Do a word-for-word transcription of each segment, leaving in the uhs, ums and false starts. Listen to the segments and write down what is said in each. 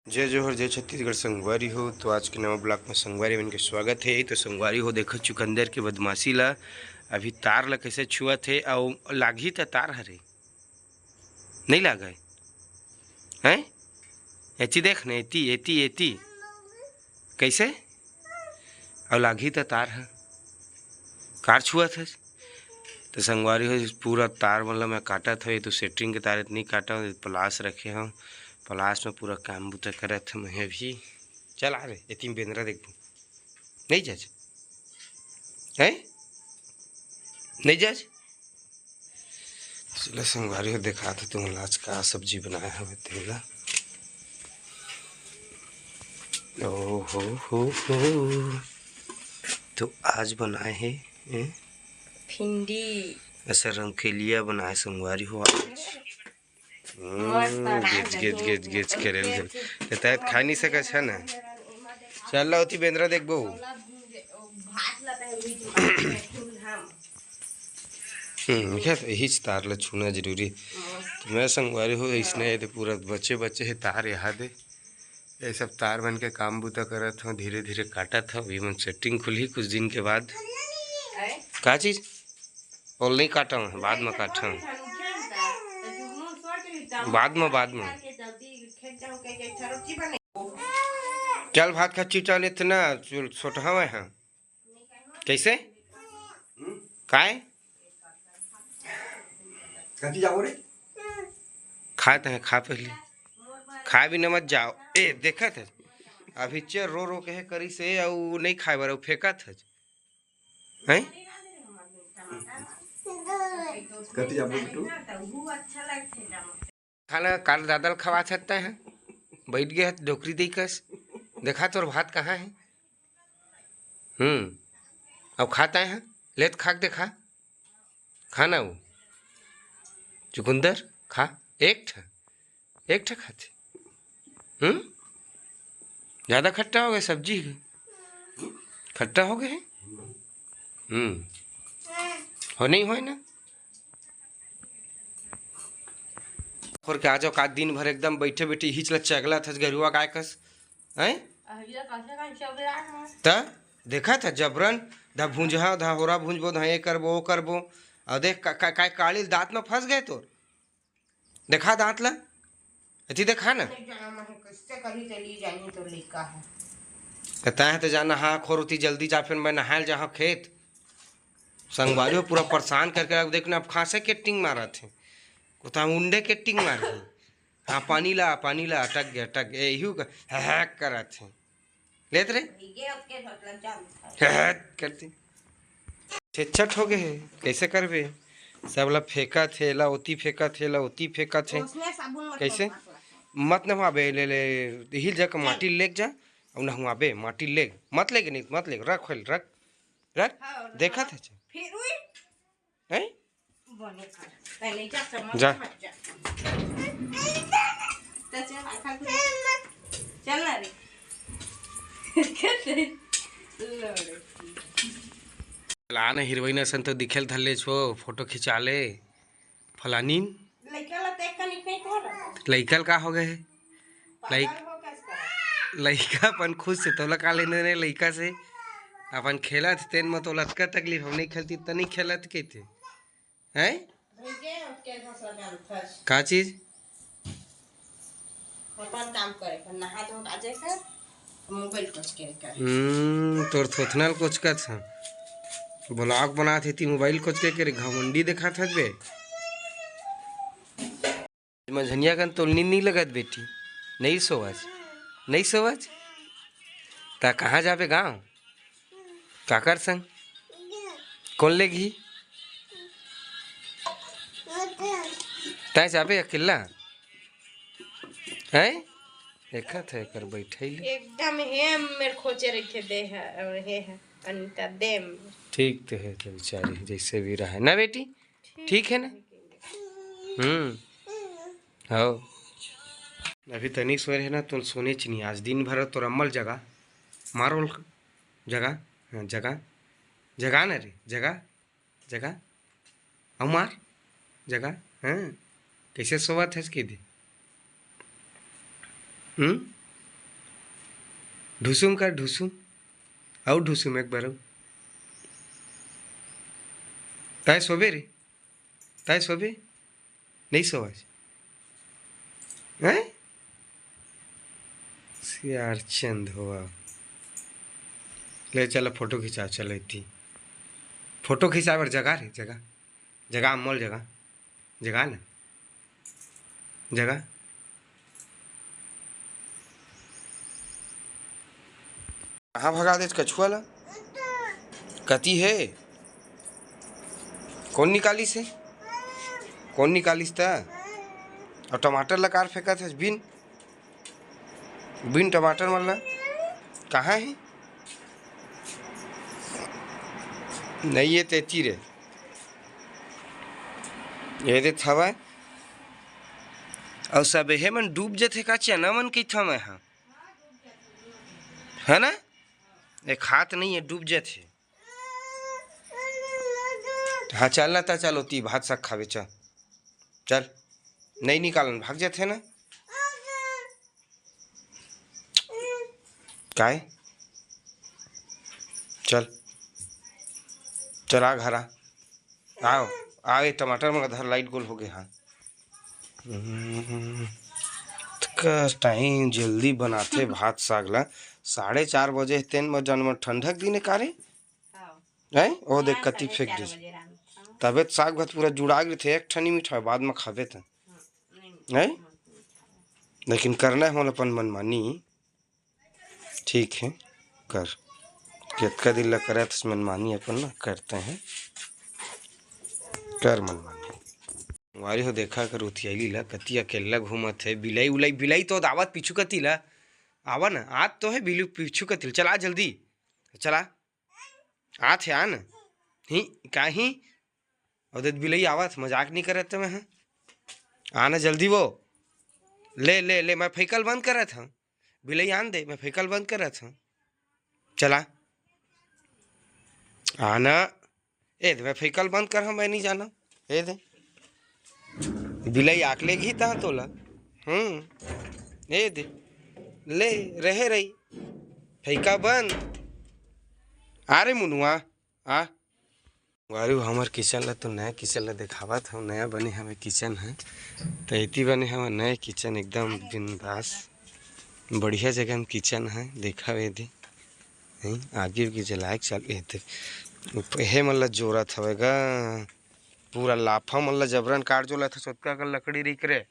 जय जोहर, जय छत्तीसगढ़ संगवारी हो। तो आज के नवा ब्लॉग में संगवारी मन के स्वागत है। तो संगवारी हो, देखो चुकंदर के बदमाशी ला, अभी तार ला कैसे छुअत है, अउ लागही त तार हरे, नहीं लागे हैं? एती देख न, एती, एती, एती, कैसे? अउ लागही त तार ह, कार छुअत है। तो संगवारी हो, पूरा तार मन ला मैं काटत हवे, तो सेंटरिंग के तार इतनी काटा, पलास रखे हव, पलास में पूरा काम बुता करत हव मैं अभी। चल आ रे, एती में बेंदरा देखबो, नहीं जाच, हैं? नहीं जाच। चलो संगवारी हो, देखात हव तुमन ला आज का सब्जी बनाए हवे तेला। ओ हो हो हो, तो आज बनाए हे, हैं? भिंडी। ऐसा रमकेलिया बनाए संगवारी हो आज। हम्म, गेच, गेच, गेच, गेच करेल। ते तैं खा नहीं सकत है ना। चल ला, ओती बेंदरा देखबो। हम्म, क्या तो यही तार ला छूना जरूरी। तो मैं संगवारी हो, इसने ये तो पूरा बचे, बचे है तार यहाँ दे। ये सब तार मन के काम बुता करत हव, धीरे धीरे काटत हव। ये मन सेंटरिंग खुलही कुछ दिन के बाद। का चीज? ओला नहीं काटव, बाद में काटव। बाद में, बाद में। चल भात खा, चिटा लेत ना, चल, छोटहा मैं हाँ। कैसे? काय? कति जाबो रे? खात है, खा पहले। खाए बिना मत जाओ। ए, देखत है। अभी चेर रो रो के करिस हे, अउ नहीं खाए बर, अउ फेंकत है। हैं? कति जाबो बिट्टू? खाना काल दादा ल खवात हस तैं ह, बइठ गे हस डोकरी दई कस। देखा तोर भात कहाँ हे? हम्म, अब खा तैं ह, ले त खा के देखा, खा ना वो। चुकंदर खा, एक ठा, एक ठा खाथे। हम्म, ज़्यादा खट्टा हो गया सब्जी के, खट्टा हो गया है। हम्म, हो नहीं होय ना। खोर के आ जाओ, का दिन भर एकदम बैठे बैठे हिच ला चगला थस गरुआ गाय कस, हैं? अहिया कइसे कइसे चगला है? त देखा था जबरन, धा भूंजहा, धा होरा भूंजबो, धा ये करबो, वो करबो। अउ देख, का, का, का, काली दांत में फंस गए तोर। देखा दांत ला, एती देखा ना। नहीं जाना, मैं कइसे करी चली जानी तो लइका है। त तैं ह त जाना, हाँ, खोर ओती जल्दी जा, फिर मैं नहाए ल जाहूँ खेत। संगवारी हो पूरा परेशान करके रख देख ना, अब खांसे के टिंग मारत हे, कोता उंडे के टिंग मार हे। हाँ, पानी ला, पानी ला, अटक गया, अटक गया, यही का, हहक करत हे। लेत रे। भैया, ओके मतलब जान था। हहक करती। छेछट हो गए हे, कैसे करबे? सब ला फेंकत हे, ला ओती फेंकत हे, ला ओती फेंकत हे। उसमें साबुन मत कैसे? मत नहवाबे, ले, ले, हिल जा के चल। माटी लेके जा, अब नहवाबे, माटी ले, मत लेके नहीं, मत लेके, रख, खोल, रख, रख, हाँ, और देखत हाँ। हे। फिर उई? हैं? बने कर। पहले जा, समझ जा। मत जा। तो चल, आखा घुरे। चल ना रे। लड़की। लान हिरोइन असन तो दिखेल धर ले छो, फोटो खिंचा ले। फलानीन। लइका ला देख के निकल तो रहा। लइका ल का हो गए हे? लइक-, पागल हो क्या इसका? लइका अपन खुश से तोला का लेने देने लइका से? अपन खेलत तेन म तोला अतका तकलीफ, हम नहीं खेलती त नहीं खेलत कहिथे। हैं? भैया, ओके, घसरा डाल, फर्स्ट। का चीज? अपन काम करे कर, नहा धो के आ जाए कर, मोबाइल कोच के कर। हम्म, तोर थोथना ल कोचकत हन। ब्लॉग बनात हे ती मोबाइल कोच के करे, घमंडी देखात हस बे। मझनिया कन तोल नींद नहीं लगत बेटी, नहीं सोवच, नहीं सोवच। ता कहाँ जाबे गाँव? काकर संग? कौन लेगही? तैं जाबे अकेला? हैं? देखत हे एकर बैठे ले। एकदम हेम मेर खोचे रखे दे है, और हे है अनिता देम। ठीक तो है तो बेचारी जैसे भी रहे ना बेटी, ठीक है ना? हम्म, हो। अभी तनी सोए रहे ना, तो सोने चिनी आज दिन भर तोर अम्मल जगा मारोल जगा, हाँ, जगा, जगा ना रे, जगा, जगा, अउ मार, जगा, हाँ, कैसे सोवत हस के दे? हम्म? ढुसुम कर ढुसुम, अउ ढुसुम एक बार अउ। तय सोबे रे, तय सोबे, नहीं सोवास। हैं? सियार चंद होवा। ले चल फोटो खिंचा, चल इतनी। फोटो खिंचा बर जगह रे, जगह। जगह, अम्मोल जगह। जगह ना। जगह। कहाँ भगा देस कछुआ ला? कती हे? कोन निकालिस हे? कोन निकालिस त? अउ टमाटर ला कार फेंकत हस बिन? बिन टमाटर मन ला? कहाँ हे? नहीं, ये तेती रे। ये दे थवा। अउ सब हे मन डूब जथे का चना मन कहिथंव मैं हा। है ना? एक हाथ नहीं है, डूब जथे। हाँ, चल ना, ता चल, ओती भात साग खावे, चल। चल, नहीं निकालन, भाग जाथे ना। काय? चल, चल आ घर आ। आओ, आओ, ये टमाटर मन धर, लाइट गोल हो गए, हाँ। हम्म, का टाइम जल्दी बनाथे भात साग ला। साढ़े चार बजे तेन म जनम ठंडक दिन का रे? हैं? ओ देख, कति फेंक दिस। तबे त साग भात पूरा जुड़ा गे थे, एक ठनी मिठाई बाद म खाबे त। हैं? लेकिन करना है मोला अपन मनमानी। ठीक है, कर। केतका दिन ला करत हस मनमानी अपन ना, करते हैं। कर मनमानी। वारी हो, देखा कर उथियाली ला, कति अकेल्ला घूमत हे। बिलाई उलाई, बिलाई तो आवत पीछू कति ला। आवा ना, आत तो हे बिलू पीछू कति ला। चला जल्दी, चला। आत हे, आ ना। ही, काहीं? अउ देख बिलई आवत, मजाक नहीं करत मैं, हाँ। आ ना जल्दी वो। ले, ले, ले, मैं फेंकल बंद करत हूँ। बिलई आन दे, मैं फेंकल बंद करत हूँ। चला। आ ना। ए दे, मैं फेंकल बंद कर हूँ, मैं नहीं जाना। ए दे। बिलई आक लेगही ता तोला। हम्म। ए दे। ले, रहे रही। फेंका बंद। आ रे मुनुआ, आ। वारू, हमर किचन ला तो नया किचन ला देखावत हूँ, नया बने हवे किचन है। तो एती बने हवे नया किचन, एकदम बिंदास, बढ़िया जगह में किचन है। देखा वे दे, नहीं, आगी उगी जलाए के चालू हे। ते उप-, हे मन ला जोरत हवे गा, पूरा लाफा मन ला जबरन काट जोलत हे। सोतका कर लकड़ी रिक रे,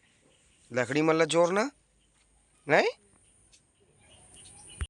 लकड़ी मन ला जोर ना, नहीं?